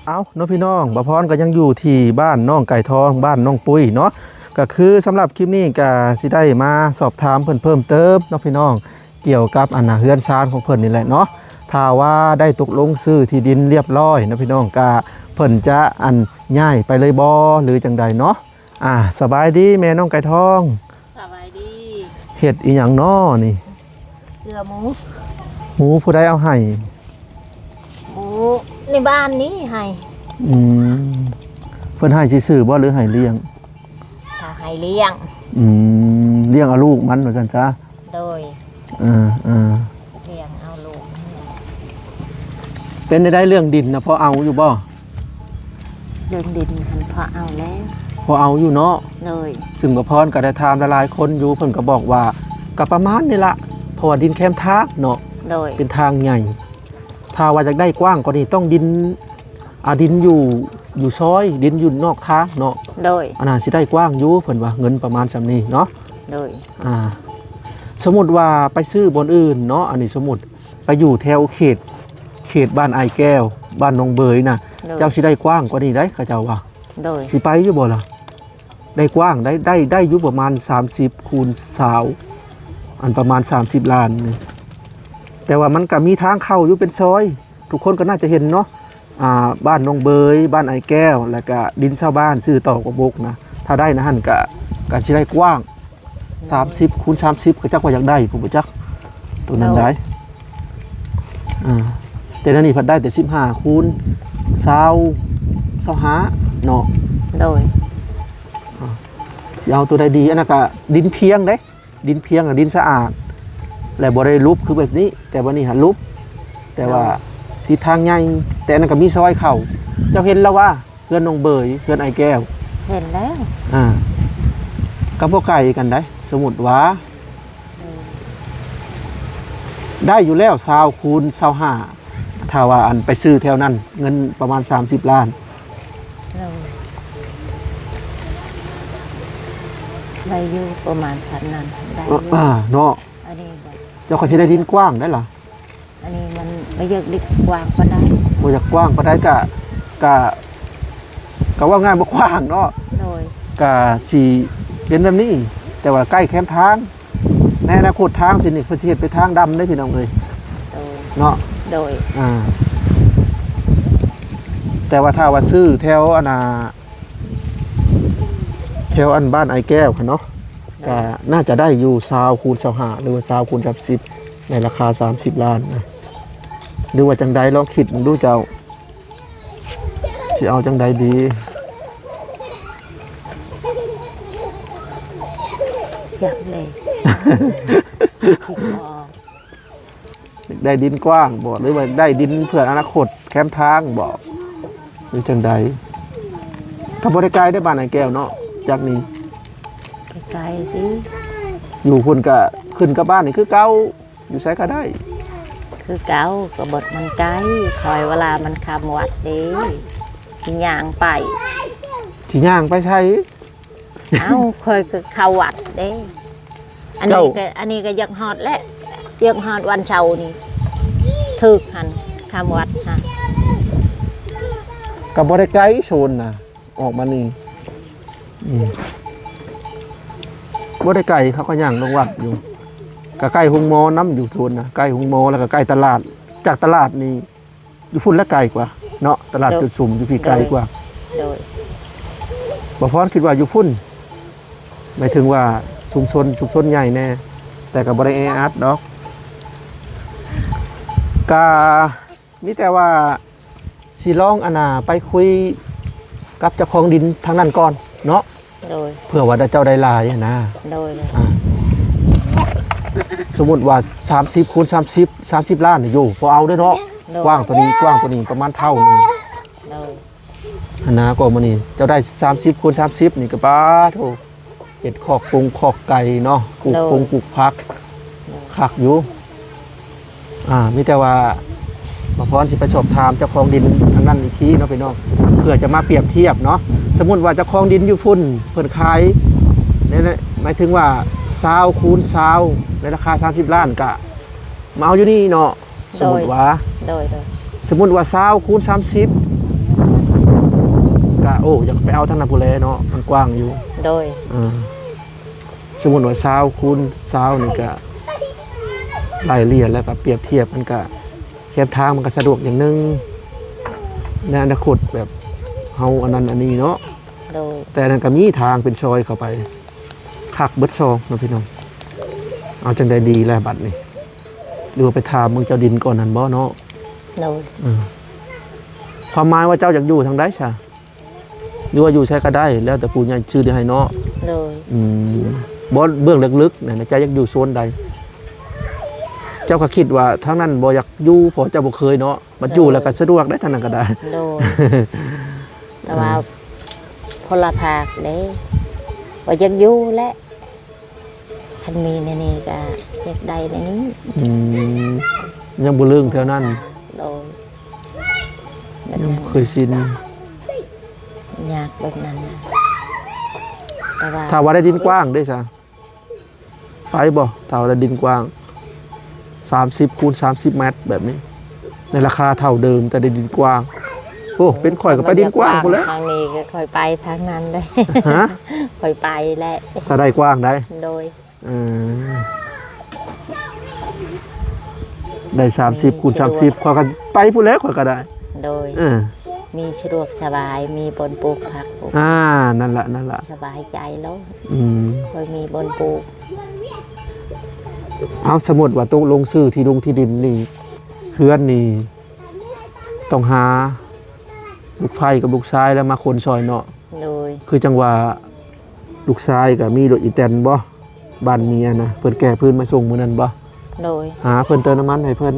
ເອົາເນາະພີ່ນ້ອງ, ບ່າວພອນກໍຍັງຢູ່ທີ່ບ້ານນ້ອງໄກ່ທອງ ບ້ານນ້ອງປຸ້ຍເນາະ. ກໍຄືສຳລັບຄລິບນີ້ກໍຊິໄດ້ມາສອບຖາມເພິ່ນເພີ່ມເຕີມເນາະພີ່ນ້ອງ, ກ່ຽວກັບອັນນາເຮືອນຊານຂອງເພິ່ນນີ້ແຫຼະເນາະ. ຖ້າວ່າໄດ້ຕົກລົງຊື້ທີ່ດິນລຽບລ້ອຍເນາະພີ່ນ້ອງ, ກໍເພິ່ນຈະອັນຍ້າຍໄປເລີຍບໍ່ ຫຼືຈັ່ງໃດເນາະ. ອ່າ ສະບາຍດີແມ່ນ້ອງໄກ່ທອງ. ສະບາຍດີ. ເຮັດອີ່ຫຍັງນໍນີ້? ເກືອໝູ. ໝູຜູ້ໃດເອົາໃຫ້? ໝູໃນບ້ານນີ້ໃຫ້. ອືມ ເພິ່ນໃຫ້ຊື່ໆບໍ່ ຫຼືໃຫ້ລ້ຽງ? ເຂົາໃຫ້ລ້ຽງ. ອືມ ລ້ຽງເອົາລູກມັນວ່າຊັ້ນຊະ. ໂດຍ. ເອີໆ ລ້ຽງເອົາລູກ. ເປັນໃດເລື່ອງດິນນະ ພໍເອົາຢູ່ບໍ່? ເລື່ອງດິນຫັ້ນພໍເອົາແລ້ວ. ພໍເອົາຢູ່ເນາະ. ໂດຍ. ຊຶ່ງບ່າວພອນກໍໄດ້ຖາມຫຼາຍໆຄົນຢູ່ ເພິ່ນກໍບອກວ່າກໍປະມານນີ້ລະ ເພາະວ່າດິນແຄມທາງເນາະ. ໂດຍ. ເປັນທາງໃຫຍ່ ຖ້າວ່າຢາກໄດ້ກວ້າງກວ່ານີ້ ຕ້ອງດິນ ອ່າ ດິນຢູ່ ຢູ່ຊອຍ ດິນຢູ່ນອກທາງເນາະ. ໂດຍ. ອັນນັ້ນຊິໄດ້ກວ້າງຢູ່ ເພິ່ນວ່າເງິນປະມານສ່ຳນີ້ເນາະ. ໂດຍ. ອ່າ ສົມມຸດວ່າໄປຊື້ບ່ອນອື່ນເນາະ, ອັນນີ້ສົມມຸດໄປຢູ່ແຖວເຂດ ເຂດບ້ານອ້າຍແກ້ວ ບ້ານໜອງເບີຍນະ. ໂດຍ. ເຈົ້າຊິໄດ້ກວ້າງກວ່ານີ້ໄດ໋ ເຂົາເຈົ້າວ່າ. ໂດຍ. ຊິໄປຢູ່ບໍ່ລະ? ໄດ້ກວ້າງໄດ໋ ໄດ້ ໄດ້ຢູ່ປະມານສາມສິບຄູນຊາວ ອັນປະມານສາມສິບລ້ານນີ້. ແຕ່ວ່າມັນກໍມີທາງເຂົ້າຢູ່ເປັນຊອຍ ທຸກຄົນກໍໜ້າຈະເຫັນເນາະ. ອ່າ ບ້ານໜອງເບີຍ ບ້ານອ້າຍແກ້ວ ແລ້ວກະດິນຊາວບ້ານຊື້ຕໍ່ກັບບົກນະ. ຖ້າໄດ້ນະຫັ້ນກະ ກະຊິໄດ້ກວ້າງສາມສິບຄູນສາມສິບ ກໍຈັກວ່າຢາກໄດ້ ຜູ້ບໍ່ຈັກໂຕນັ້ນໄດ໋. ໂດຍ. ອ່າ ແຕ່ແນວນີ້ພັດໄດ້ແຕ່ສິບຫ້າຄູນຊາວ ຊາວຫ້າເນາະ. ໂດຍ. ອ່າ ຊິເອົາໂຕໃດດີ? ອັນນັ້ນກະດິນພຽງເດ້. ດິນພຽງ ແລະ ດິນສະອາດ ແລະ ບໍ່ໄດ້ຫຼຸບຄືແບບນີ້. ແຕ່ວ່ານີ້ຫາຫຼຸບ ແຕ່ວ່າ ໂດຍ ຕິດທາງໃຫຍ່. ແຕ່ອັນນັ້ນກໍມີຊອຍເຂົ້າ. ເຈົ້າເຫັນແລ້ວວ່າ ເຮືອນນ້ອງເບີຍ ເຮືອນອ້າຍແກ້ວ? ເຫັນແລ້ວ. ອ່າ ກໍບໍ່ໄກກັນໃດ໋. ສົມມຸດວ່າ ໂດຍ ໄດ້ຢູ່ແລ້ວຊາວຄູນຊາວຫ້າ ຖ້າວ່າອັນໄປຊື້ແຖວນັ້ນ ເງິນປະມານສາມສິບລ້ານ. ໂດຍ. ໄດ້ຢູ່ປະມານສ່ຳນັ້ນ ໄດ້ຢູ່. ອ່າ ເນາະ. ອັນນີ້ບໍ່ ເຈົ້າກໍຊິໄດ້ດິນກວ້າງໄດ໋ລະ. ອັນນີ້ມັນບໍ່ຢາກດິນກວ້າງປານໃດ. ບໍ່ຢາກກວ້າງປານໃດ ກະ ກະ ກະເວົ້າງ່າຍບໍ່ກວ້າງເນາະ. ໂດຍ. ກະຊິເປັນແບບນີ້ ແຕ່ວ່າໃກ້ແຄມທາງ. ໃນອະນາຄົດທາງເສັ້ນນີ້ ເພິ່ນຊິເຮັດເປັນທາງດຳເດ້ ພີ່ນ້ອງເອີຍ. ໂດຍ. ເນາະ. ໂດຍ. ອ່າ ແຕ່ວ່າຖ້າວ່າຊື້ແຖວອັນນ່າ ແຖວອັນບ້ານອ້າຍແກ້ວຫັ້ນເນາະ. ໂດຍ. ກະໜ້າຈະໄດ້ຢູ່ຊາວຄູນຊາວຫ້າ ຫຼືວ່າຊາວຄູນສາມສິບ ໃນລາຄາສາມສິບລ້ານນະ ຫຼືວ່າຈັ່ງໃດ? ລອງຄິດເບິ່ງດູເຈົ້າ ຊິເອົາຈັ່ງໃດດີ? ຈັກແຫຼະ ຄິດບໍ່ອອກ. ຢາກໄດ້ດິນກວ້າງບໍ່ ຫຼືວ່າຢາກໄດ້ດິນເພື່ອອະນາຄົດແຄມທາງບໍ່ ຫຼືຈັ່ງໃດ? ກໍບໍ່ໄດ້ໄກເດ້ບ້ານອ້າຍແກ້ວເນາະ ຈາກນີ້. ໄກໆ ຕິ ຢູ່ພຸ້ນກະຂຶ້ນກັບບ້ານນີ້ຄືເກົ່າ ຢູ່ໃສກໍໄດ້ ຄືເກົ່າ. ກໍບໍ່ ມັນໄກ ຄອຍເວລາມັນຂ້າມວັດເດ້ ຊິຍ່າງໄປ. ຊິຍ່າງໄປໃສ? ເອົ້າ ຂ້ອຍກໍເຂົ້າວັດເດ້. ອັນນີ້ ເຈົ້າ ກໍ ອັນນີ້ກໍຢາກຮອດແຫຼະ ຢາກຮອດວັນເສົານີ້ ຖືກຫັ້ນ ຄຳວັດຫັ້ນ. ກໍບໍ່ໄດ້ໄກໂຊນນະ ອອກມານີ້ ອືມ ບໍ່ໄດ້ໄກ ເຂົາກໍຍ່າງລົງວັດຢູ່. ກໍໃກ້ໂຮງໝໍນຳ ຢູ່ໂຊນນະ ໃກ້ໂຮງໝໍ ແລ້ວກໍໃກ້ຕະຫຼາດ. ຈາກຕະຫຼາດນີ້ ຢູ່ພຸ້ນລະໄກກວ່າເນາະ ຕະຫຼາດ ໂດຍ ຈຸດສຸມຢູ່ພີ້ໄກກວ່າ. ໂດຍ ໂດຍ. ບ່າວພອນຄິດວ່າຢູ່ພຸ້ນ ໝາຍເຖິງວ່າຊຸມຊົນ ຊຸມຊົນໃຫຍ່ແດ່ ແຕ່ກໍບໍ່ໄດ້ແອອັດດອກ. ກະມີແຕ່ວ່າຊິລອງອັນນ່າໄປຄຸຍກັບເຈົ້າຂອງດິນທາງນັ້ນກ່ອນເນາະ. ໂດຍ. ເພື່ອວ່າເຈົ້າໄດ້ຫຼາຍຫັ້ນນະ. ໂດຍ ໂດຍ. ອ່າ ສົມມຸດວ່າສາມສິບຄູນສາມສິບ ສາມສິບລ້ານນີ້ຢູ່ ພໍເອົາເດ້ເນາະ. ໂດຍ. ກວ້າງຕົວນີ້ ກວ້າງຕົວນີ້ປະມານເທົ່າໜຶ່ງ. ໂດຍ. ຫັ້ນນະ ກໍມື້ນີ້ເຈົ້າໄດ້ສາມສິບຄູນສາມສິບນີ້ກໍປາໂທ ເຮັດຄອກປົງຄອກໄກ່ເນາະ ປູກ ໂດຍ ປົງປູກຜັກ ໂດຍ ຄັກຢູ່. ອ່າ ມີແຕ່ວ່າບ່າວພອນຊິໄປສອບຖາມເຈົ້າຂອງດິນທາງນັ້ນອີກທີເນາະພີ່ນ້ອງ ເພື່ອຈະມາປຽບທຽບເນາະ. ສົມມຸດວ່າເຈົ້າຂອງດິນຢູ່ພຸ້ນເພິ່ນຂາຍໃນ ໃນ ໝາຍເຖິງວ່າຊາວຄູນຊາວ ໃນລາຄາສາມສິບລ້ານ ກະມາເອົາຢູ່ນີ້ເນາະ. ໂດຍ ສົມມຸດວ່າ ໂດຍ ໂດຍ. ສົມມຸດວ່າຊາວຄູນສາມສິບ ກະ ໂອ້ ຢາກໄປເອົາທາງນັ້ນພຸ້ນແຫຼະເນາະ ມັນກວ້າງຢູ່. ໂດຍ ເອີ ສົມມຸດວ່າຊາວຄູນຊາວນີ້ກະໄລ່ເລ່ຍແລ້ວກະປຽບທຽບ ມັນກະ ແຄມທາງມັນກະສະດວກຢ່າງໜຶ່ງ ໃນອະນາຄົດແບບເຮົາອັນນັ້ນອັນນີ້ເນາະ. ໂດຍ ແຕ່ອັນນັ້ນກະມີທາງເປັນຊອຍເຂົ້າໄປ ຄັກເບິດຊອງເນາະພີ່ນ້ອງ. ເອົາຈັ່ງໃດດີລະບັດນີ້ ຫຼືວ່າໄປຖາມເບິ່ງເຈົ້າດິນກ່ອນຫັ້ນບໍ່ເນາະ? ໂດຍ ເອີ ຄວາມໝາຍວ່າເຈົ້າຢາກຢູ່ທາງໃດຊະ? ຫຼືວ່າຢູ່ໃສກະໄດ້ ແລ້ວແຕ່ຜູ້ໃຫຍ່ຊື່ໄດ້ໃຫ້ເນາະ. ໂດຍ ອືມ ບໍ່ ເບື້ອງເລິກໆນະ ໃນໃຈຢາກຢູ່ໂຊນໃດ? ເຈົ້າກະຄິດວ່າທາງນັ້ນບໍ່ຢາກຢູ່ ເພາະເຈົ້າບໍ່ເຄີຍເນາະ ບັດຢູ່ແລ້ວກະສະດວກໄດ໋ ທາງນັ້ນກະໄດ້. ໂດຍ ແຕ່ວ່າ ເອີ ພົນລະພາກເດ້ ວ່າຢາກຢູ່ແຫຼະ. ຄັນມີແນວນີ້ກະຢາກໄດ້ແນວນີ້. ອືມ ຍັງບໍ່ເລິງແຖວນັ້ນ. ໂດຍ ຍັງບໍ່ເຄີຍຊິນ ຍາກແບບນັ້ນ. ແຕ່ວ່າ ຖ້າວ່າໄດ້ດິນກວ້າງເດ້ຊະ ໄປບໍ່? ຖ້າວ່າໄດ້ດິນກວ້າງສາມສິບຄູນສາມສິບແມັດແບບນີ້ ໃນລາຄາເທົ່າເດີມ ແຕ່ໄດ້ດິນກວ້າງ. ໂອ້ ເປັນຂ້ອຍກະໄປດິນກວ້າງພຸ້ນແຫຼະ. ທາງນີ້ກະຂ້ອຍໄປທາງນັ້ນເດ້. ຮະ? ຂ້ອຍໄປແຫຼະ ຖ້າໄດ້ກວ້າງໃດ໋. ໂດຍ ເອີ ໄດ້ສາມສິບຄູນສາມສິບ ຂ້ອຍກະໄປພຸ້ນແຫຼະ ຂ້ອຍກະໄດ້. ໂດຍ ເອີ ມີສະດວກສະບາຍ ມີບ່ອນປູກຜັກ ອາ ນັ້ນລະ ນັ້ນລະ ສະບາຍໃຈໂລດ. ອືມ ຂ້ອຍມີບ່ອນປູກ. ເອົາ ສົມມຸດວ່າຕົກລົງຊື້ທີ່ດິນ ທີ່ດິນນີ້ ເຮືອນນີ້ ຕ້ອງຫາລູກໃພ້ກັບລູກຊາຍແລ້ວມາຂົນຊ່ອຍເນາະ. ໂດຍ ຄືຈັ່ງວ່າລູກຊາຍກະມີລົດອີແຕນບໍ່ ບ້ານເມຍນະ ເພິ່ນແກ່ພື້ນມາສົ່ງມື້ນັ້ນບໍ່? ໂດຍ ຫາເພິ່ນເຕີມນ້ຳມັນໃຫ້ເພິ່ນ.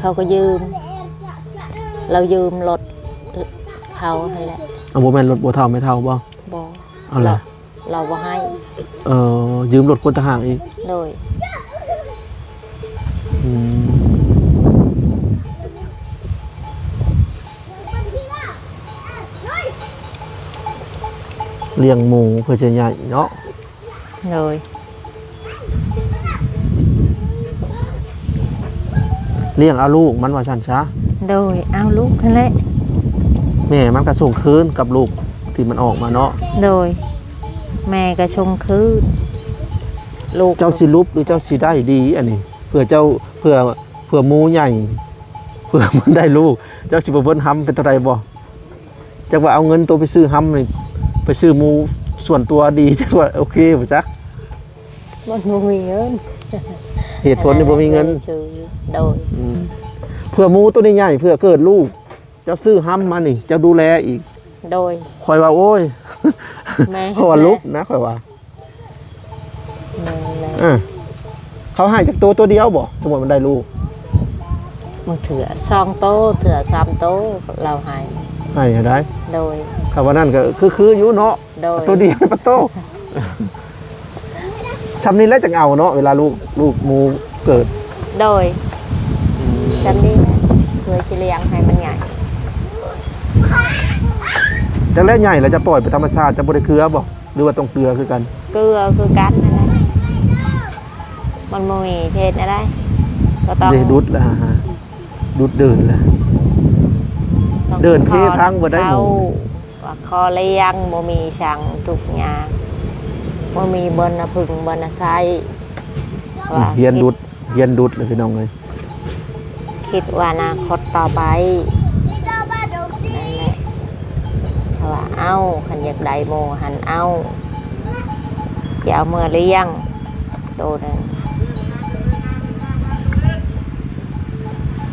ເຂົາກະຢືມ ລາວຢືມລົດເຂົາຫັ້ນແຫຼະ. ເອົາ ບໍ່ແມ່ນລົດພໍ່ເຖົ້າແມ່ເຖົ້າບໍ່? ບໍ່ ເອົາລະ ລາວ ລາວບໍ່ໃຫ້. ເອີ ຢືມລົດຄົນຕ່າງຫາກອີກ. ໂດຍ ອືມ ລ້ຽງໝູເພື່ອຈະໃຫຍ່ເນາະ. ໂດຍ ລ້ຽງເອົາລູກມັນວ່າຊັ້ນຊະ. ໂດຍ ເອົາລູກຫັ້ນແຫຼະ. ແມ່ມັນກະສົ່ງຄືນກັບລູກທີ່ມັນອອກມາເນາະ. ໂດຍ ແມ່ກະສົ່ງຄືນລູກ. ເຈົ້າຊິຫຼຸບ ຫຼືເຈົ້າຊິໄດ້ດີອັນນີ້ ເພື່ອເຈົ້າ ເພື່ອ ເພື່ອໝູໃຫຍ່ ເພື່ອມັນໄດ້ລູກ ເຈົ້າຊິບໍ່ເບິ່ງຮຳເປັນເທົ່າໃດບໍ່? ຈັກວ່າເອົາເງິນໂຕໄປຊື້ຮຳນີ້ ໄປຊື້ໝູສ່ວນຕົວດີ ຈັກວ່າໂອເຄບໍ່ຈັກ. ມັນບໍ່ມີເງິນ ເຫດຜົນນີ້ບໍ່ມີເງິນ. ໂດຍ ອືມ ເພື່ອໝູໂຕນີ້ໃຫຍ່ ເພື່ອເກີດລູກ ເຈົ້າຊື້ຮຳມານີ້ ເຈົ້າດູແລອີກ. ໂດຍ ຂ້ອຍວ່າ ໂອ້ຍ ແມ່ ເພາະວ່າຫຼຸບນະ ຂ້ອຍວ່າ. ແມ່ນໆ ເອີ ເຂົາໃຫ້ຈັກໂຕ ໂຕດຽວບໍ່? ສົມມຸດມັນໄດ້ລູກ ບາງເທື່ອສອງໂຕ ເທື່ອສາມໂຕ ລາວໃຫ້ ໃຫ້ຫັ້ນໃດ໋. ໂດຍ ຄຳວ່ານັ້ນກະຄືໆຢູ່ເນາະ. ໂດຍ ໂຕດຽວປະໂຕ ຊ່ຳນີ້ແຫຼະຈັ່ງເອົາເນາະ ເວລາລູກ ລູກໝູເກີດ. ໂດຍ ອືມ ຊ່ຳນີ້ແຫຼະ ເພື່ອຊິລ້ຽງໃຫ້ມັນໃຫຍ່. ຈັກແລະໃຫຍ່ແລ້ວຈະປ່ອຍໄປທຳມະຊາດ ຈະບໍ່ໄດ້ເກືອບໍ່? ຫຼືວ່າຕ້ອງເກືອຄືກັນ? ເກືອຄືກັນຫັ້ນແຫຼະ ມັນບໍ່ມີເຮັດແນວໃດ ກະຕ້ອງ ເດ້ ດຸດລະ ດຸດເດີນລະ ເດີນເພພັງເບິດໄດ໋ໝູ. ວ່າຂໍລ້ຽງ ບໍ່ມີສັງ ທຸກຍາກ ບໍ່ມີບ່ອນອາເພິ່ງບ່ອນອາໄສ. ອືມ ວ່າ ຮຽນດຸດ ຮຽນດຸດລະພີ່ນ້ອງເອີຍ. ຄິດວ່າອະນາຄົດຕໍ່ໄປ ນັ້ນແຫຼະ ເພາະວ່າເອົາ ຄັນຢາກໄດ້ໝູຫັ້ນເອົາ ຈະເອົາເມືອລ້ຽງໂຕໜຶ່ງ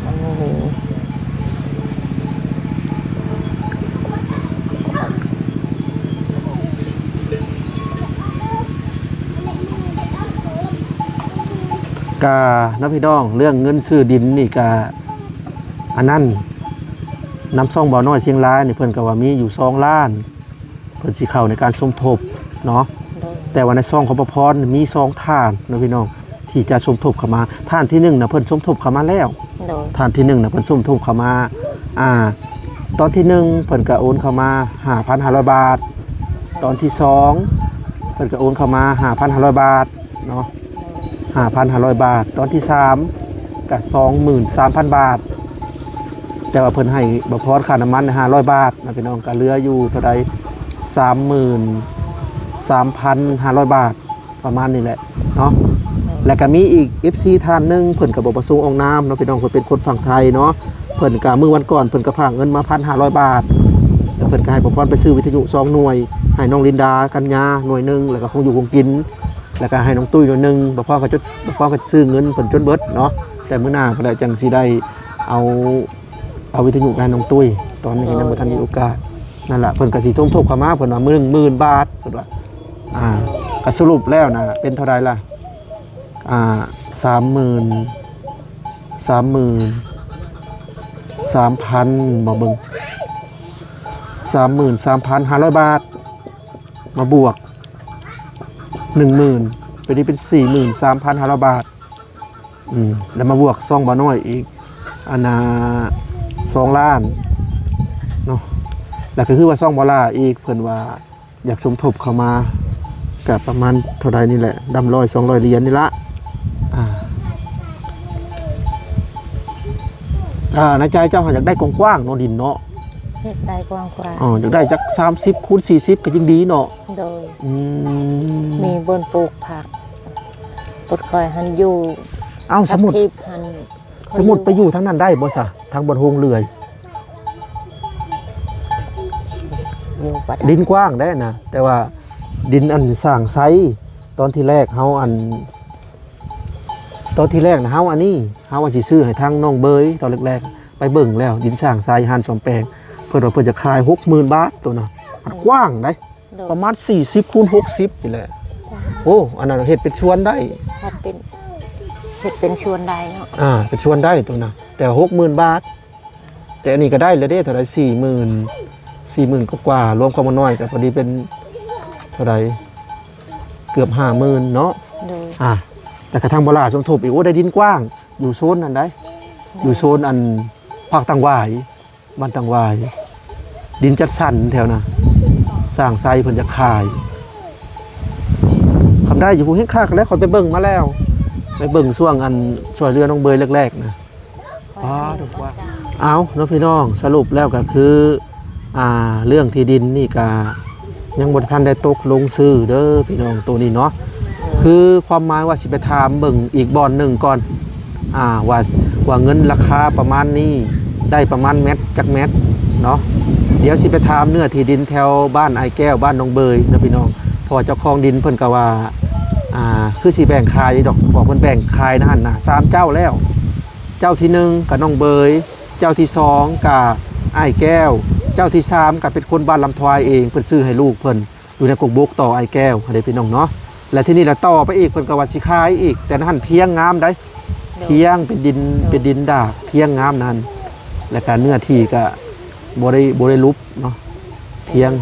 ມັນບໍ່ມີ. ກະເນາະພີ່ນ້ອງ ເລື່ອງເງິນຊື້ດິນນີ້ກະ ອັນນັ້ນ ນຳຊ່ອງບ່າວນ້ອຍຊຽງລາຍນີ້ ເພິ່ນກະວ່າມີຢູ່ສອງລ້ານ ເພິ່ນຊິເຂົ້າໃນການສົມທົບເນາະ. ໂດຍ ແຕ່ວ່າໃນຊ່ອງຂອງປ້າພອນມີສອງທ່ານເນາະພີ່ນ້ອງ ທີ່ຈະສົມທົບເຂົ້າມາ. ທ່ານທີໜຶ່ງນະ ເພິ່ນສົມທົບເຂົ້າມາແລ້ວ. ໂດຍ ທ່ານທີໜຶ່ງນະ ເພິ່ນສົມທົບເຂົ້າມາ ອ່າ ຕອນທີໜຶ່ງເພິ່ນກະໂອນເຂົ້າມາຫ້າພັນຫ້າຮ້ອຍບາດ, ຕອນທີສອງເພິ່ນກະໂອນເຂົ້າມາຫ້າພັນຫ້າຮ້ອຍບາດເນາະ ຫ້າພັນຫ້າຮ້ອຍບາດ, ຕອນທີສາມກະສອງໝື່ນສາມພັນບາດ. ແຕ່ວ່າເພິ່ນໃຫ້ບ່າວພອນຄ່ານ້ຳມັນຫ້າຮ້ອຍບາດນະພີ່ນ້ອງ ກໍເຫຼືອຢູ່ເທົ່າໃດ ສາມໝື່ນສາມພັນຫ້າຮ້ອຍບາດ ປະມານນີ້ແຫຼະເນາະ. ແລ້ວກໍມີອີກເອັຟຊີທ່ານໜຶ່ງ ເພິ່ນກໍບໍ່ປະສົງອອກນາມເນາະພີ່ນ້ອງ ເພິ່ນເປັນຄົນຝັ່ງໄທເນາະ ເພິ່ນກໍມື້ວັນກ່ອນເພິ່ນກໍຝາກເງິນມາພັນຫ້າຮ້ອຍບາດ ແລ້ວເພິ່ນກໍໃຫ້ບ່າວພອນໄປຊື້ວິທະຍຸສອງໜ່ວຍ ໃຫ້ນ້ອງລິນດາ ກັນຍາໜ່ວຍໜຶ່ງ ແລ້ວກໍຂອງຢູ່ຂອງກິນ ແລ້ວກໍໃຫ້ນ້ອງຕຸ້ຍໜ່ວຍໜຶ່ງ ບ່າວພອນກໍຈົດ ບ່າວພອນກໍຊື້ເງິນເພິ່ນຈົນເບິດເນາະ. ແຕ່ມື້ໜ້າພຸ້ນແຫຼະຈັ່ງຊິໄດ້ເອົາ ເອົາວິທະຍຸໄປໃຫ້ນ້ອງຕຸ້ຍ ຕອນນີ້ກໍຍັງບໍ່ທັນມີໂອກາດ. ນັ້ນລະ ເພິ່ນກໍຊິສົມທົບເຂົ້າມາ ເພິ່ນວ່າ ໜຶ່ງໝື່ນບາດ ເພິ່ນວ່າ ອ່າ ກໍສະຫຼຸບແລ້ວນະ ເປັນເທົ່າໃດລະ? ອ່າ ສາມໝື່ນ ສາມໝື່ນສາມພັນ ບໍ່ເບິ່ງ ສາມໝື່ນສາມພັນຫ້າຮ້ອຍບາດ ມາບວກໜຶ່ງໝື່ນ ເປັນ ເປັນສີ່ໝື່ນສາມພັນຫ້າຮ້ອຍບາດ. ອືມ ແລ້ວມາບວກຊ່ອງບ່າວນ້ອຍອີກ ອັນນ່າ ສອງລ້ານເນາະ ແລ້ວກໍຄືວ່າຊ່ອງບ່າວຫຼ້າອີກ ເພິ່ນວ່າຢາກສົມທົບເຂົ້າມາ ກໍປະມານເທົ່າໃດນີ້ແຫຼະ ດຳຮ້ອຍສອງຮ້ອຍຫຼຽນນີ້ລະ. ອ່າ ອ່າ ໃນໃຈເຈົ້າຫາຢາກໄດ້ກວ້າງໆເນາະ ດິນເນາະ ຢາກໄດ້ກວ້າງໆ ອໍ ຢາກໄດ້ຈັກສາມສິບຄູນສີ່ສິບກໍຍິ່ງດີເນາະ. ໂດຍ ອືມ ມີບ່ອນປູກຜັກ ປົດຄອຍຫັ້ນຢູ່ ເອົ້າ ສະມຸດ ພັກທິບຫັ້ນ ສະມຸດໄປຢູ່ທາງນັ້ນໄດ້ບໍ່ຊະ ທາງບ່ອນໂຮງເລື່ອຍ? ຢູ່ບໍ່ໄດ້ ດິນກວ້າງໄດ໋ນະ ແຕ່ວ່າດິນອັນສ້າງໄຊ ຕອນທີແລກເຮົາອັນ ຕອນທີແລກນະ ເຮົາອັນນີ້ ເຮົາວ່າຊິຊື້ໃຫ້ທາງນ້ອງເບີຍ ຕອນແລກໆ ໄປເບິ່ງແລ້ວ ດິນສ້າງໄຊ ຮ້ານສ້ອມແປງ ເພິ່ນວ່າເພິ່ນຈະຂາຍຫົກໝື່ນບາດ ໂຕນະ ມັນກວ້າງໄດ໋ ໂດຍ ປະມານສີ່ສິບຄູນຫົກສິບນີ້ແຫຼະ. ໂອ້ ອັນນັ້ນເຮັດເປັນສວນໄດ້ ເຮັດເປັນ ເຮັດເປັນສວນໄດ້ເນາະ ອ່າ ເປັນສວນໄດ້ໂຕນະ ແຕ່ຫົກໝື່ນບາດ ແຕ່ອັນນີ້ກໍໄດ້ແລ້ວເດ້ ເທົ່າໃດ ສີ່ໝື່ນ ສີ່ໝື່ນກວ່າໆ ລວມຄວາມນ້ອຍກໍພໍດີເປັນເທົ່າໃດ ເກືອບຫ້າໝື່ນເນາະ. ໂດຍ ອ່າ ແລ້ວກໍທາງບ່າວຫຼ້າສົມທົບອີກ ໂອ້ ໄດ້ດິນກວ້າງ ຢູ່ໂຊນນັ້ນໄດ໋ ໂດຍ ຢູ່ໂຊນອັນພາກຕັງຫວາຍ ບ້ານຕັງຫວາຍ ດິນຈັດສັນແຖວນະ ສ້າງໄຊເພິ່ນຈະຂາຍ ຄຳໄດ້ຢູ່ຜູ້ແຮ່ງຄັກແລ້ວ ຂ້ອຍໄປເບິ່ງມາແລ້ວ ໄປເບິ່ງຊ່ວງອັນຊ່ວຍເຫຼືອນ້ອງເບີຍແລກໆນະ. ປາດ ກວ້າງ ເອົາເນາະພີ່ນ້ອງ ສະຫຼຸບແລ້ວກໍຄື ອ່າ ເລື່ອງທີ່ດິນນີ້ກໍຍັງບໍ່ທັນໄດ້ຕົກລົງຊື້ເດີພີ່ນ້ອງ ໂຕນີ້ເນາະ ຄືຄວາມໝາຍວ່າຊິໄປຖາມເບິ່ງອີກບ່ອນໜຶ່ງກ່ອນ ອ່າ ວ່າ ວ່າເງິນລາຄາປະມານນີ້ ໄດ້ປະມານແມັດຈັກແມັດເນາະ. ດຽວຊິໄປຖາມເນື້ອທີ່ດິນແຖວບ້ານອ້າຍແກ້ວ ບ້ານໜອງເບີຍເນາະພີ່ນ້ອງ ເພາະວ່າເຈົ້າຂອງດິນເພິ່ນກໍວ່າ ອ່າ ຄືຊິແບ່ງຂາຍດອກ ເພາະເພິ່ນແບ່ງຂາຍນະຫັ້ນນະ ສາມເຈົ້າແລ້ວ ເຈົ້າທີໜຶ່ງກໍນ້ອງເບີຍ ເຈົ້າທີສອງກໍອ້າຍແກ້ວ ເຈົ້າທີສາມກໍເປັນຄົນບ້ານລຳທວາຍເອງ ເພິ່ນຊື້ໃຫ້ລູກເພິ່ນ ຢູ່ໃນກົກບົກຕໍ່ອ້າຍແກ້ວຫັ້ນເດ້ພີ່ນ້ອງເນາະ. ແລະ ທີນີ້ລະຕໍ່ໄປອີກ ເພິ່ນກໍວ່າຊິຂາຍອີກ ແຕ່ນັ້ນພຽງງາມໃດ໋ ໂດຍ ພຽງເປັນດິນ ໂດຍ ເປັນດິນດາກ ພຽງງາມນັ້ນ ແລ້ວກໍເນື້ອທີ່ກໍບໍ່ໄດ້ ບໍ່ໄດ້ຫຼຸບເນາະ ພຽງ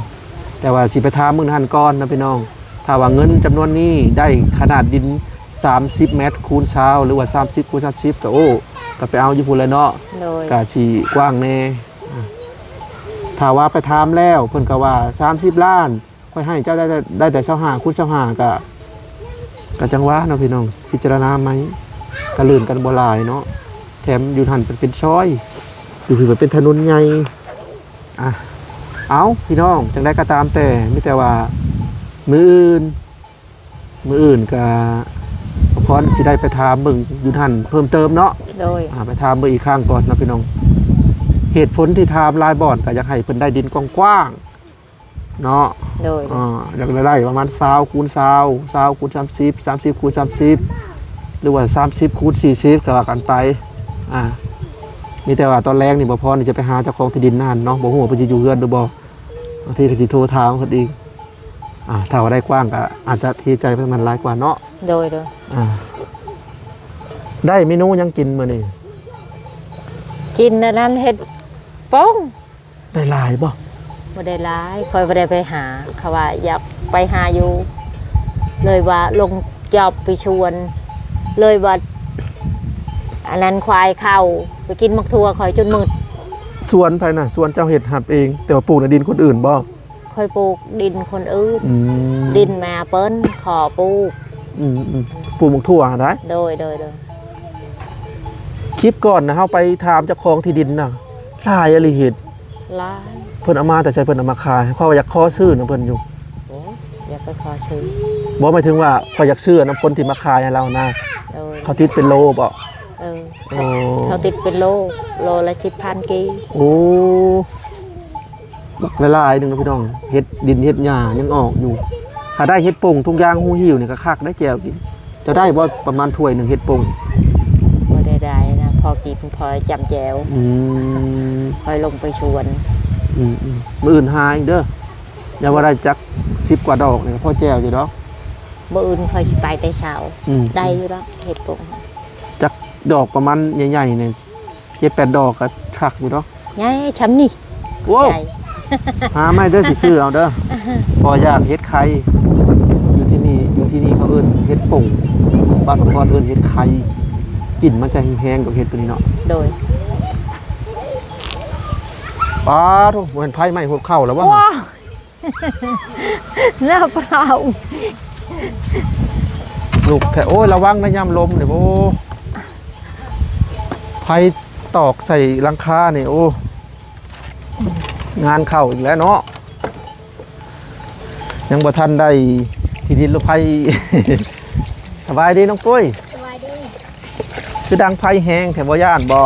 ແຕ່ວ່າຊິໄປຖາມເບິ່ງນັ້ນກ່ອນເນາະພີ່ນ້ອງ. ຖ້າວ່າເງິນຈຳນວນນີ້ໄດ້ຂະໜາດດິນສາມສິບແມັດຄູນຊາວ ຫຼືວ່າສາມສິບຄູນສາມສິບ ກໍ ໂອ້ ກໍໄປເອົາຢູ່ພຸ້ນແຫຼະເນາະ ໂດຍ ກໍຊິກວ້າງແດ່. ຖ້າວ່າໄປຖາມແລ້ວ ເພິ່ນກໍວ່າ ສາມສິບລ້ານ ຂ້ອຍໃຫ້ເຈົ້າໄດ້ ໄດ້ແຕ່ຊາວຫ້າຄູນຊາວຫ້າ ກະ ກະຈັ່ງວ່າເນາະພີ່ນ້ອງ ພິຈາລະນາໃໝ່ ກະລື່ນກັນບໍ່ຫຼາຍເນາະ ແຖມຢູ່ຫັ້ນເປັນ ເປັນຊອຍ ຢູ່ພີ້ມັນເປັນຖະໜົນໃຫຍ່. ອ່ະ ເອົາ ພີ່ນ້ອງ ຈັ່ງໃດກໍຕາມແຕ່ ມີແຕ່ວ່າມື້ອື່ນ ມື້ອື່ນກະພອນຊິໄດ້ໄປຖາມເບິ່ງຢູ່ຫັ້ນເພີ່ມເຕີມເນາະ ໂດຍ ອ່າ ໄປຖາມເບິ່ງອີກຄັ້ງກ່ອນເນາະພີ່ນ້ອງ ເຫດຜົນທີ່ຖາມຫຼາຍບ່ອນກະຢາກໃຫ້ເພິ່ນໄດ້ດິນກວ້າງໆ ເນາະ ໂດຍ ອ່າ ຢາກໄດ້ປະມານຊາວຄູນຊາວ ຊາວຄູນສາມສິບ ສາມສິບຄູນສາມສິບ ຫຼືວ່າສາມສິບຄູນສີ່ສິບ ກໍວ່າກັນໄປ ອ່າ ມີແຕ່ວ່າຕອນແລງນີ້ ບ່າວພອນນີ້ຈະໄປຫາເຈົ້າຂອງທີ່ດິນນັ້ນເນາະ ບໍ່ຮູ້ວ່າເພິ່ນຊິຢູ່ເຮືອນຫຼືບໍ່ ບາງທີກໍຊິໂທຖາມເພິ່ນອີກ ອ່າ ຖ້າວ່າໄດ້ກວ້າງກໍອາດຈະເທໃຈໄປທາງນັ້ນຫຼາຍກວ່າເນາະ ໂດຍ ໂດຍ ອ່າ ໄດ້ເມນູຫຍັງກິນມື້ນີ້? ກິນອັນນັ້ນ ເຫັດປົງ ໄດ້ຫຼາຍບໍ່? ບໍ່ໄດ້ຫຼາຍ ຂ້ອຍບໍ່ໄດ້ໄປຫາ ເຂົາວ່າຢາກໄປຫາຢູ່ ເລີຍວ່າລົງຈອບໄປຊວນ ເລີຍວ່າອັນນັ້ນຄວາຍເຂົ້າ ໄປກິນໝາກຖົ່ວຂ້ອຍຈົນໝົດ. ສວນໃຜນະ? ສວນເຈົ້າເຮັດຮັບເອງ ແຕ່ວ່າປູກໃນດິນຄົນອື່ນບໍ່? ຂ້ອຍປູກດິນຄົນອື່ນ ອືມ ດິນແມ່ເພິ່ນຂໍປູກ ອືມໆ ປູກໝາກຖົ່ວຫັ້ນນະ? ໂດຍ ໂດຍ ໂດຍ. ຄລິບກ່ອນນະ ເຮົາໄປຖາມເຈົ້າຂອງທີ່ດິນນະ ຫຼາຍອີ່ຫຼີເຫັດ. ຫຼາຍ. ເພິ່ນເອົາມາແຕ່ໃສ? ເພິ່ນເອົາມາຂາຍ. ຂ້ອຍວ່າຢາກຂໍຊື້ນຳເພິ່ນຢູ່. ໂອ້ ຢ່າໄປຂໍຊື້. ບໍ່ ໝາຍເຖິງວ່າຂ້ອຍຢາກຊື້ນຳຄົນທີ່ມາຂາຍໃຫ້ລາວນະ. ໂດຍ. ເຂົາຕິດເປັນໂລບໍ? ເອີ. ໂອ້ ເຂົາຕິດເປັນໂລ, ໂລລະສິບພັນກີບ. ໂອ້ ບັກຫຼາຍໆໜຶ່ງເນາະພີ່ນ້ອງ, ເຫັດດິນເຫັດຫຍ້າຍັງອອກຢູ່. ຖ້າໄດ້ເຫັດປົງທຸກຢ່າງ ຫູຫິ້ວນີ້ກໍຄັກໄດ໋ແຈ່ວກິນ. ເຈົ້າໄດ້ບໍ່ ປະມານຖ້ວຍໜຶ່ງເຫັດປົງ? ບໍ່ໄດ້ໄດ້ນະ, ພໍກິນພໍຈຳແຈ່ວ. ອືມ ຂ້ອຍລົງໄປສວນ. ອືມໆ ມື້ອື່ນຫາອີກເດີ. ຢ່າວ່າໄດ້ຈັກສິບກວ່າດອກນີ້ ພໍແຈ່ວຢູ່ດອກ. ມື້ອື່ນຂ້ອຍຊິໄປແຕ່ເຊົ້າ. ອືມ ໄດ້ຢູ່ດອກເຫັດປົງ. ຈັກດອກປະມານໃຫຍ່ໆນີ້ ເຈັດແປດດອກກໍຄັກຢູ່ດອກ. ໃຫຍ່ຊ່ຳນີ້. ໂອ້ ໃຫຍ່. ຫາໃໝ່ເດີ ຊິຊື້ເອົາເດີ. ເພາະຢາກເຮັດໄຂ່. ຢູ່ທີ່ນີ້ ຢູ່ທີ່ນີ້ເຂົາເອີ້ນເຫັດປົງ, ບ້ານພອນເອີ້ນເຫັດໄຂ່. ກິ່ນມັນຈະແຮງໆດອກເຫັດໂຕນີ້ເນາະ. ໂດຍ. ປາໂທ້ ບໍ່ແມ່ນໄຟໄໝ້ຫົວເຂົ່າແລ້ວບໍ່? ວ້າ ໜ້າພຣາວ ລຸກແທ້. ໂອ້ຍ ລະວັງນະ ຍາມລົມນີ້. ໂອ້ ໄຟຕອກໃສ່ຫຼັງຄານີ້. ໂອ້ ງານເຂົ້າອີກແລ້ວເນາະ. ຍັງບໍ່ທັນໄດ້ທີ່ດິນລົດໄຟ. ສະບາຍດີນ້ອງປຸ້ຍ. ສະບາຍດີ. ຄືດັງໄຟແຮງແທ້ ບໍ່ຢ້ານບໍ່?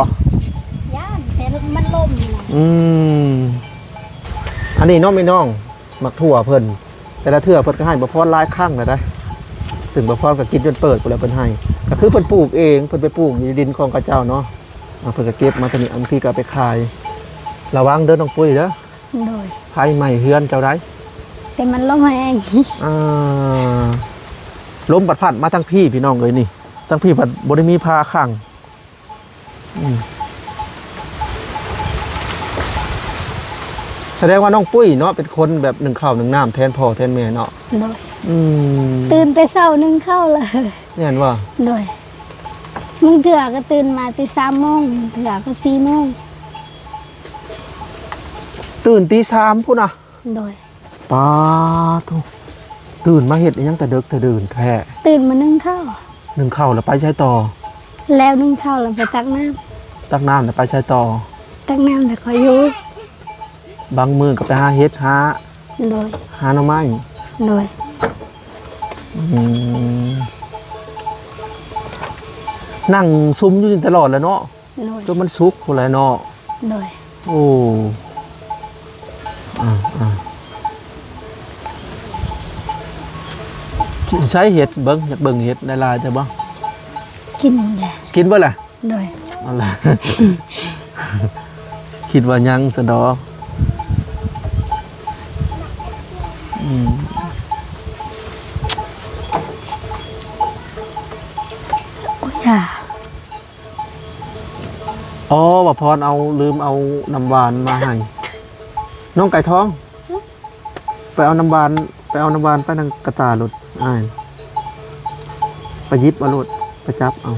ຢ້ານ ແຕ່ມັນລົມນະ. ອືມ ອັນນີ້ເນາະ ແມ່ນ້ອງ ໝາກຖົ່ວເພິ່ນ ແຕ່ລະເທື່ອເພິ່ນກໍໃຫ້ບໍ່ພອນຫຼາຍຄັ້ງແລ້ວໄດ໋. ຊຶ່ງບໍ່ພອນກໍກິນຈົນເປີດພຸ້ນແຫຼະ ເພິ່ນໃຫ້. ກໍຄືເພິ່ນປູກເອງ, ເພິ່ນໄປປູກຢູ່ດິນຂອງເຂົາເຈົ້າເນາະ. ອ່າ ເພິ່ນກໍເກັບມາເທົ່ານີ້, ບາງທີກໍເອົາໄປຂາຍ. ລະວັງເດີນ້ອງປຸ້ຍເດີ. ໂດຍ. ໄຟໄໝ້ເຮືອນເຈົ້າໄດ໋. ແຕ່ມັນລົມແຮງ. ອ່າ ລົມພັດໆມາທາງພີ້ ພີ່ນ້ອງເອີຍນີ້. ທາງພີ້ພັດບໍ່ໄດ້ມີຜ້າຂັງ. ອືມ ສະແດງວ່ານ້ອງປຸ້ຍເນາະ ເປັນຄົນແບບໜຶ້ງເຂົ້າໜຶ້ງນ້ຳແທນພໍ່ແທນແມ່ເນາະ. ໂດຍ. ອືມ ຕື່ນແຕ່ເຊົ້າໜຶ້ງເຂົ້າເລີຍ. ແມ່ນບໍ່? ໂດຍ. ບາງເທື່ອກໍຕື່ນມາຕີສາມໂມງ, ບາງເທື່ອກໍສີ່ໂມງ. ຕື່ນຕີສາມພຸ້ນນະ? ໂດຍ. ປາໂທ້ ຕື່ນມາເຮັດອີ່ຫຍັງແຕ່ເດິກແຕ່ດື່ນແທ້? ຕື່ນມາໜຶ້ງເຂົ້າ. ໜຶ້ງເຂົ້າແລ້ວໄປໃສຕໍ່? ແລ້ວໜຶ້ງເຂົ້າແລ້ວໄປຕັກນ້ຳ. ຕັກນ້ຳແລ້ວໄປໃສຕໍ່? ຕັກນ້ຳແລ້ວກໍຢູ່. ບາງມື້ກໍໄປຫາເຫັດ ຫາ ໂດຍ ຫາໜໍ່ໄມ້. ໂດຍ. ອືມ ນັ່ງຊຸມຢູ່ນີ້ຕະຫຼອດແຫຼະເນາະ. ໂດຍ. ຈົນມັນສຸກພຸ້ນແຫຼະເນາະ. ໂດຍ. ໂອ້ ອ່າ ອ່າ ໃສເຫັດ ເບິ່ງ ຢາກເບິ່ງເຫັດຫຼາຍໆແຕ່ບໍ່? ກິນແຫຼະ. ກິນເບິດແຫຼະ? ໂດຍ. ເອົາລະ ຄິດວ່າຍັງຊະດອກ. ອືມ ໂອ້ຍ ຢ່າ. ອໍ ວ່າພອນເອົາ ລືມເອົານ້ຳຫວານມາໃຫ້ນ້ອງໄກ່ທອງ. ຫຶ? ໄປເອົານ້ຳຫວານ ໄປເອົານ້ຳຫວານໄປນຳກະຕ່າໂລດອ້າຍ. ໄປຫຍິບເອົາໂລດ ໄປຈັບເອົາ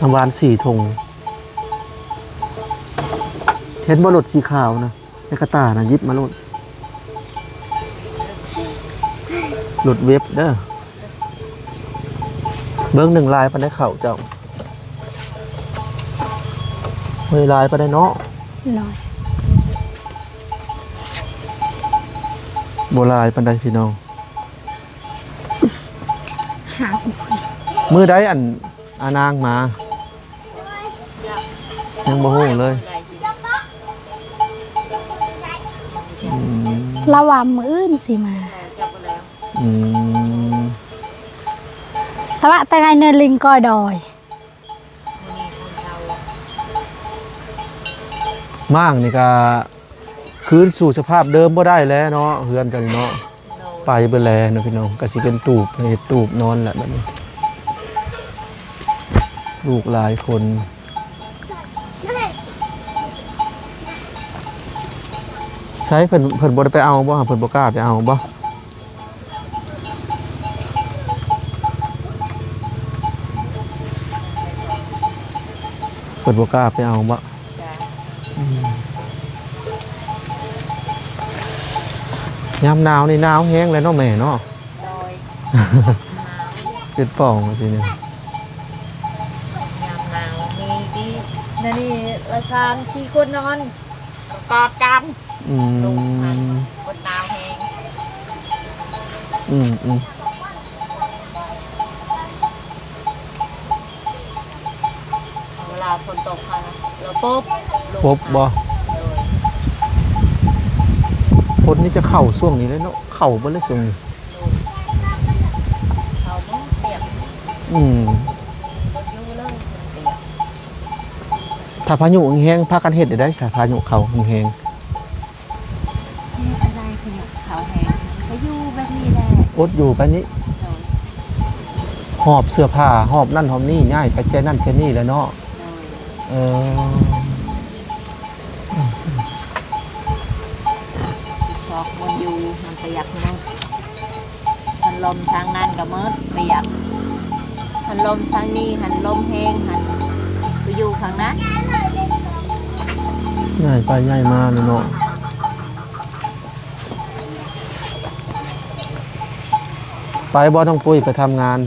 ນ້ຳຫວານສີ່ຖົງ. ເຫັນບໍ່ ລົດສີຂາວນະ? ໃນກະຕ່ານະ ຫຍິບມາໂລດ. ລົດເວັບເດີ. ເບິ່ງໜຶ່ງຫຼາຍປານໃດເຂົ້າເຈົ້າ? ເຮີ້ຍ ຫຼາຍປານໃດເນາະ? ໂດຍ. ບໍ່ຫຼາຍປານໃດພີ່ນ້ອງ. ຫາ ມື້ໃດອັນ ອານາງມາ? ຍັງບໍ່ຮູ້ເລີຍ. ອືມ ລາວວ່າມື້ອື່ນຊິມາ. ອືມ ຕະວະຕະໄງເນີລິງກອຍດອຍ. ມ້າງນີ້ກະ ຄືນສູ່ສະພາບເດີມບໍ່ໄດ້ແລ້ວເນາະ ເຮືອນເຈົ້ານີ້ເນາະ. ໄປເບິດແລ້ວເນາະພີ່ນ້ອງ. ກະຊິເປັນຕູບ ເຮັດຕູບນອນແຫຼະບັດນີ້. ລູກຫຼາຍຄົນ. ໃສ ເພິ່ນ ເພິ່ນບໍ່ໄດ້ໄປເອົາບໍ່? ເພິ່ນບໍ່ກ້າໄປເອົາບໍ່? ເພິ່ນບໍ່ກ້າໄປເອົາບໍ່? ຈ້າ. ອືມ ຍາມໜາວນີ້ໜາວແຮງແລ້ວເນາະແມ່ເນາະ. ໂດຍ. ເປັດປ່ອງວ່າຊີ້ນີ້. ຍາມໜາວນີ້ຕິ ດຽວນີ້ ສາມສີ່ຄົນນອນກອດກັນ. ອືມ ລູກຫັ້ນ ຄົນໜາວແຮງ. ອືມໆ ເວລາຝົນຕົກຫັ້ນລະປົບ ປົບບໍ່? ໂດຍ. ຝົນນີ້ຈະເຂົ້າຊ່ວງນີ້ແຫຼະເນາະ, ເຂົ້າເບິດແລ້ວຊ່ວງນີ້. ໂດຍ ເຂົ້າໝົດ ປຽກ. ອືມ ຢູ່ເລີຍ ປຽກ. ຖ້າພາຍຸແຮງໆ ພາກັນເຮັດໄດ້ໃດ ຖ້າພາຍຸເຂົ້າແຮງໆ? ເຮັດບໍ່ໄດ້ ພາຍຸເຂົ້າແຮງ ກະຢູ່ແບບນີ້ແຫຼະ ອົດຢູ່ແບບນີ້. ໂດຍ. ຫອບເສື້ອຜ້າ ຫອບນັ້ນຫອບນີ້ ຍ້າຍໄປແຈນັ້ນແຈນີ້ແຫຼະເນາະ. ໂດຍ. ເອີ ຊອກບ່ອນຢູ່ ມັນປະຢັດເນາະ. ພັດລົມທາງນັ້ນກະໝົດ ປຽກ. ພັດລົມທາງນີ້ຫັ້ນລົມແຮງຫັ້ນ ໄປຢູ່ຂ້າງນັ້ນ ຍ້າຍໄປຍ້າຍມາເນາະ. ໄປບໍ່ ນ້ອງປຸ້ຍ ໄປທຳງານ?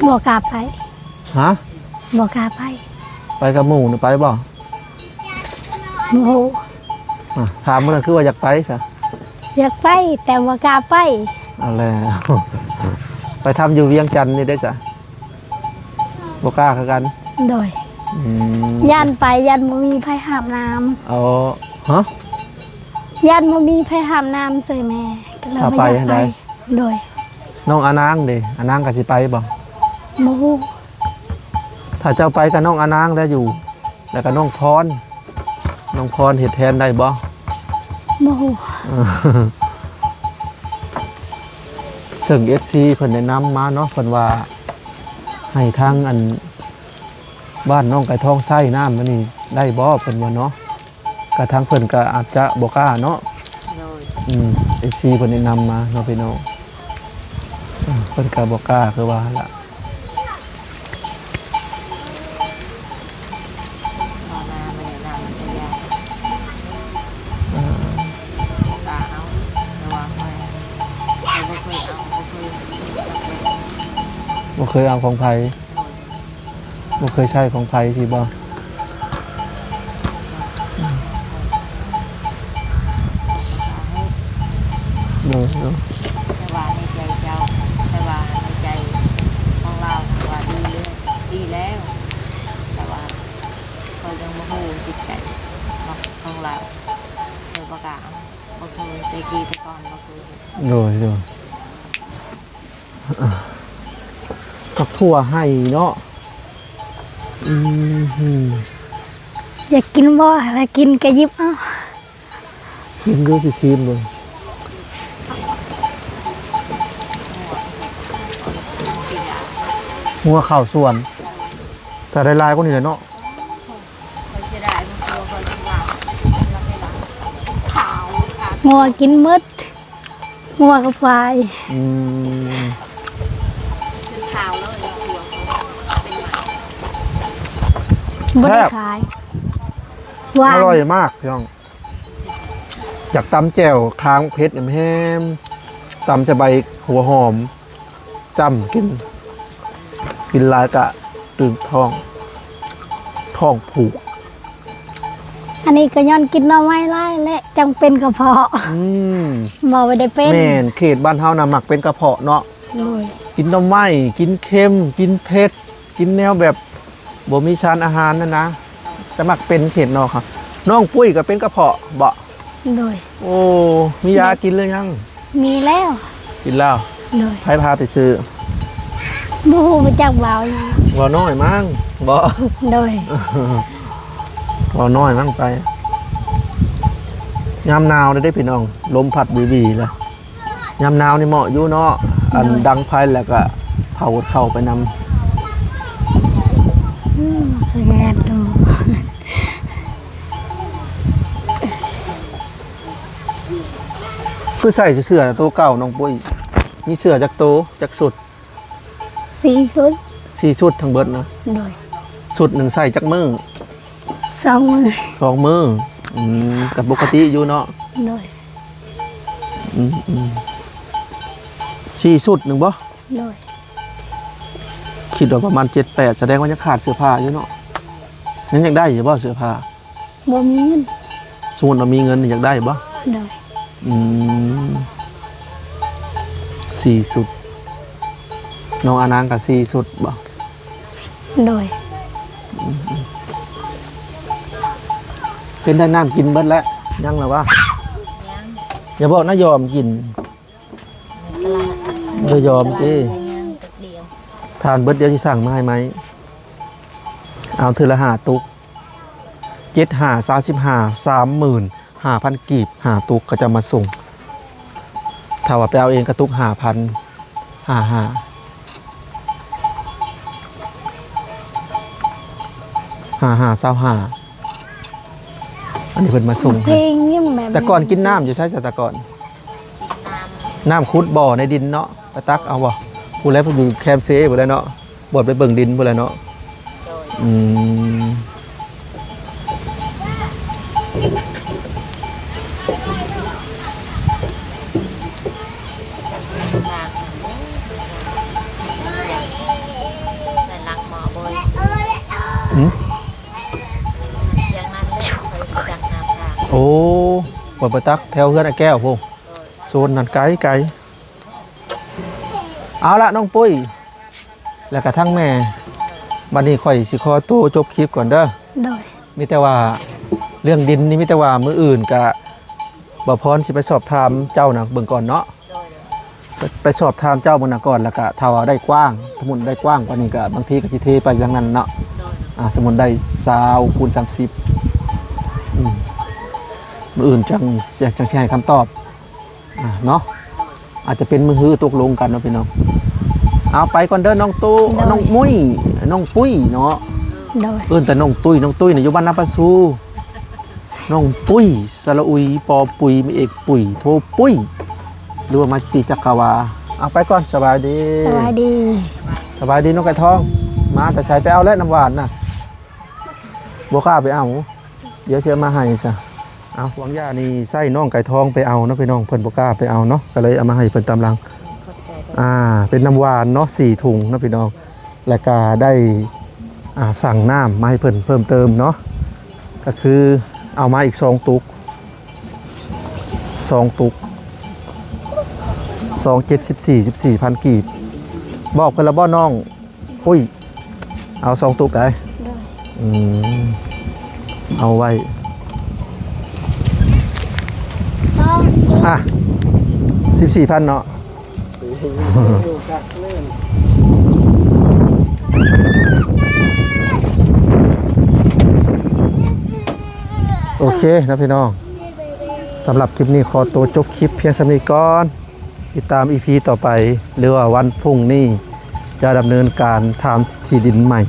ບໍ່ກ້າໄປ. ຮະ? ບໍ່ກ້າໄປ. ໄປກັບໝູ່ນະ ໄປບໍ່? ບໍ່ຮູ້. ອາ ຖາມມື້ນັ້ນຄືວ່າຢາກໄປຊະ? ຢາກໄປ ແຕ່ບໍ່ກ້າໄປ. ເອົາແລ້ວ ໄປທຳຢູ່ວຽງຈັນນີ້ໄດ້ຊະ? ບໍ່ກ້າຄືກັນ. ໂດຍ. ອືມ ຢ້ານໄປ ຢ້ານບໍ່ມີໃຜຫາບນ້ຳ. ອໍ ຮະ? ຢ້ານບໍ່ມີໃຜຫາບນ້ຳຊ່ວຍແມ່ ກະເລີຍບໍ່ຢາກໄປ. ຖ້າໄປຫັ້ນໃດ? ໂດຍ. ນ້ອງອານາງເດ ອານາງກະຊິໄປບໍ່? ບໍ່ຮູ້. ຖ້າເຈົ້າໄປກະນ້ອງອານາງແຫຼະຢູ່ ແລ້ວກະນ້ອງພອນ ນ້ອງພອນເຮັດແທນໄດ້ບໍ່? ບໍ່ຮູ້. ເຊິ່ງເອັຟຊີເພິ່ນແນະນຳມາເນາະ ເພິ່ນວ່າໃຫ້ທາງອັນ ບ້ານນ້ອງໄກ່ທອງໃຊ້ນ້ຳອັນນີ້ໄດ້ບໍ່ ເພິ່ນວ່າເນາະ. ກະທາງເພິ່ນກະອາດຈະບໍ່ກ້າເນາະ. ໂດຍ. ອືມ ເອັຟຊີເພິ່ນແນະນຳມາເນາະພີ່ນ້ອງ. ເອີ ເພິ່ນກະບໍ່ກ້າຄືວ່າຫັ້ນລະ. ເອີ ບໍ່ເຄີຍເອົາຂອງໃຜ. ບໍ່ເຄີຍໃຊ້ຂອງໃຜຊິບໍ່? ໂດຍ ໂດຍ. ແຕ່ວ່າໃນໃຈເຈົ້າ ແຕ່ວ່າໃນໃຈຂອງລາວວ່າດີເລີຍ ດີແລ້ວ ແຕ່ວ່າຂ້ອຍຍັງບໍ່ຮູ້ຈິດໃຈຂອງລາວ ເລີຍບໍ່ກ້າເອົາ ບໍ່ເຄີຍ ແຕ່ກີ້ແຕ່ກ່ອນບໍ່ເຄີຍ. ໂດຍ ໂດຍ. ໝາກຖົ່ວໄຮ່ເນາະ. ອືມ ຢາກກິນບໍ່? ຖ້າກິນກະຫຍິບເອົາ. ກິນດູ ຊິຊີມເບິ່ງ. ງົວເຂົ້າສວນ ຈະໄດ້ຫຼາຍກວ່ານີ້ແຫຼະເນາະ. ງົວກິນໝົດ. ງົວກັບຄວາຍ. ອືມ ບໍ່ໄດ້ຂາຍ. ຫວານ ອະລ່ອຍມາກພີ່ນ້ອງ. ຢາກຕຳແຈ່ວຄາງເຜັດແຮມໆ ຕຳໃສ່ໃບຫົວຫອມ ຈ້ຳກິນ. ກິນຫຼາຍກະຕຶງທ້ອງ ທ້ອງຜູກ. ອັນນີ້ກະຍ້ອນກິນໜໍ່ໄມ້ຫຼາຍແຫຼະ ຈັ່ງເປັນກະເພາະ. ອືມ ບໍ່ໄດ້ເປັນ. ແມ່ນ ເຂດບ້ານເຮົານະມັກເປັນກະເພາະເນາະ. ໂດຍ. ກິນໜໍ່ໄມ້ ກິນເຄັມ ກິນເຜັດ ກິນແນວແບບບໍ່ມີສານອາຫານຫັ້ນນະ ຈະມັກເປັນເຂດນອກເຮົາ. ນ້ອງປຸ້ຍກະເປັນກະເພາະບໍ? ໂດຍ. ໂອ້ ມີຢາກິນຫຼືຍັງ? ມີແລ້ວ. ກິນແລ້ວ? ໂດຍ. ໃຜພາໄປຊື້? ບໍ່ຮູ້ ບໍ່ຈັກເວົ້າຫຍັງ. ເວົ້ານ້ອຍມັ້ງບໍ? ໂດຍ. ເວົ້ານ້ອຍມັ້ງໄປ. ຍາມໜາວເດ້ພີ່ນ້ອງ ລົມພັດວີໆ ລະ. ຍາມໜາວນີ້ເໝາະຢູ່ເນາະ ອັນ ໂດຍ ດັງໄຟແລ້ວກະເຜົາເຂົ້າໄປນຳ. ອືມ ສະແຫງດອກ. ຄືໃສ່ແຕ່ເສື້ອໂຕເກົ່າ ນ້ອງປຸ້ຍ? ມີເສື້ອຈັກໂຕ ຈັກຊຸດ? ສີ່ຊຸດ. ສີ່ຊຸດທັງເບິດນະ? ໂດຍ. ຊຸດໜຶ່ງໃສ່ຈັກມື້? ສອງມື້. ສອງມື້. ອືມ ກະປົກກະຕິຢູ່ເນາະ? ໂດຍ. ອືມໆ ສີ່ຊຸດໜຶ່ງບໍ? ໂດຍ. ຄິດວ່າປະມານເຈັດແປດ ສະແດງວ່າຍັງຂາດເສື້ອຜ້າຢູ່ເນາະ? ຍັງຢາກໄດ້ຢູ່ບໍ່ເສື້ອຜ້າ? ບໍ່ມີເງິນ. ສົມມຸດວ່າມີເງິນນີ້ຢາກໄດ້ບໍ່? ໂດຍ. ອືມ ສີ່ຊຸດ. ນ້ອງອານາງກໍສີ່ຊຸດບໍ່? ໂດຍ. ເປັນໄດ້ ນ້ຳກິນເບິດແລ້ວ? ຍັງລະວະ? ຍັງ. ຢ່າບອກນະ ຍອມກິນ. ບໍ່ຍອມຕິ? ທານເບິດ ດຽວຊິສັ່ງມາໃຫ້ໃໝ່. ເອົາເທື່ອລະຫ້າຕຸກ. ເຈັດຫ້າ ຊາວສິບຫ້າ ສາມໝື່ນຫ້າພັນກີບ ຫ້າຕຸກ ເຂົາເຈົ້າມາສົ່ງ. ຖ້າວ່າໄປເອົາເອງກໍຕຸກຫ້າພັນ ຫ້າຫ້າ ຫ້າຫ້າ ຊາວຫ້າ. ອັນນີ້ເພິ່ນມາສົ່ງໃຫ້. ແຕ່ກ່ອນກິນນ້ຳຢູ່ໃສ ແຕ່ກ່ອນ? ນ້ຳ ນ້ຳຂຸດບໍ່ໃນດິນເນາະ? ໄປຕັກເອົາບໍ່? ຜູ້ໃດ ຜູ້ຢູ່ແຄມເຊຜູ້ໃດເນາະ? ບໍ່ ໄປເບິ່ງດິນພຸ້ນແຫຼະເນາະ. ໂດຍ. ອືມ. ໂອ້ ບໍ່ໄປຕັກແຖວເຮືອນອ້າຍແກ້ວພຸ້ນ. ໂດຍ. ໂຊນນັ້ນໄກໆ. ເອົາລະ ນ້ອງປຸ້ຍ ແລ້ວກະທັງແມ່ ບັດນີ້ຂ້ອຍຊິຂໍໂຕຈົບຄລິບກ່ອນເດີ. ໂດຍ. ມີແຕ່ວ່າເລື່ອງດິນນີ້ ມີແຕ່ວ່າມື້ອື່ນກະ ບ່າວພອນຊິໄປສອບຖາມເຈົ້ານະເບິ່ງກ່ອນເນາະ. ໂດຍ. ໄປ ໄປສອບຖາມເຈົ້າເບິ່ງນະກ່ອນ ແລ້ວກະຖ້າວ່າໄດ້ກວ້າງ ສົມມຸດໄດ້ກວ້າງກວ່ານີ້ກະ ບາງທີກະຊິເທໄປທາງນັ້ນເນາະ. ໂດຍ. ອ່າ ສົມມຸດໄດ້ຊາວຄູນສາມສິບ ອືມ ມື້ອື່ນຈັ່ງ ຈັ່ງຊິໃຫ້ຄຳຕອບ. ອ່າ ເນາະ ອາດຈະເປັນມື້ຮືຕົກລົງກັນເນາະພີ່ນ້ອງ. ເອົາ ໄປກ່ອນເດີນ້ອງຕູ້ ໂດຍ ນ້ອງມຸ້ຍ ນ້ອງປຸ້ຍເນາະ. ໂດຍ. ເອີ້ນແຕ່ນ້ອງຕຸ້ຍ ນ້ອງຕຸ້ຍນະຢູ່ບ້ານນາປາຊູ. ນ້ອງປຸ້ຍ ສະຫຼະອຸຍ ປໍປຸຍ ເອກປຸ້ຍ ໂທປຸ້ຍ ຫຼືວ່າມາຕິຈັກກະວາ. ເອົາ ໄປກ່ອນ ສະບາຍດີ. ສະບາຍດີ. ສະບາຍດີນ້ອງໄກ່ທອງ. ມາແຕ່ໃສ ໄປເອົາແລ້ວນ້ຳຫວານນະ? ບໍ່ກ້າໄປເອົາ ດຽວຊິເອົາມາໃຫ້ຊະ. ເອົາ ຫວາງຢານີ້ໃຊ້ນ້ອງໄກ່ທອງໄປເອົາເນາະພີ່ນ້ອງ ເພິ່ນບໍ່ກ້າໄປເອົາເນາະ ກໍເລີຍເອົາມາໃຫ້ເພິ່ນຕາມຫຼັງ. ອ່າ ເປັນນ້ຳຫວານເນາະ ສີ່ຖົງເນາະພີ່ນ້ອງ ແລ້ວກໍໄດ້ ອ່າ ສັ່ງນ້ຳມາໃຫ້ເພິ່ນເພີ່ມເຕີມເນາະ ກໍຄືເອົາມາອີກສອງຕຸກ ສອງຕຸກ ສອງເຈັດ ສິບສີ່ ສິບສີ່ພັນກີບ. ບອກເພິ່ນລະບໍ່ນ້ອງ? ປຸ້ຍ ເອົາສອງຕຸກໄດ. ໂດຍ. ອືມ ເອົາໄວ້ ອ່ະ ສິບສີ່ພັນເນາະ. ໂອເຄເນາະພີ່ນ້ອງ ສຳລັບຄລິບນີ້ຂໍຕົວຈົບຄລິບພຽງສ່ຳນີ້ກ່ອນ. ຕິດຕາມອີພີຕໍ່ໄປ ຫຼືວ່າວັນພຸ່ງນີ້ຈະດຳເນີນການຖາມທີ່ດິນໃໝ່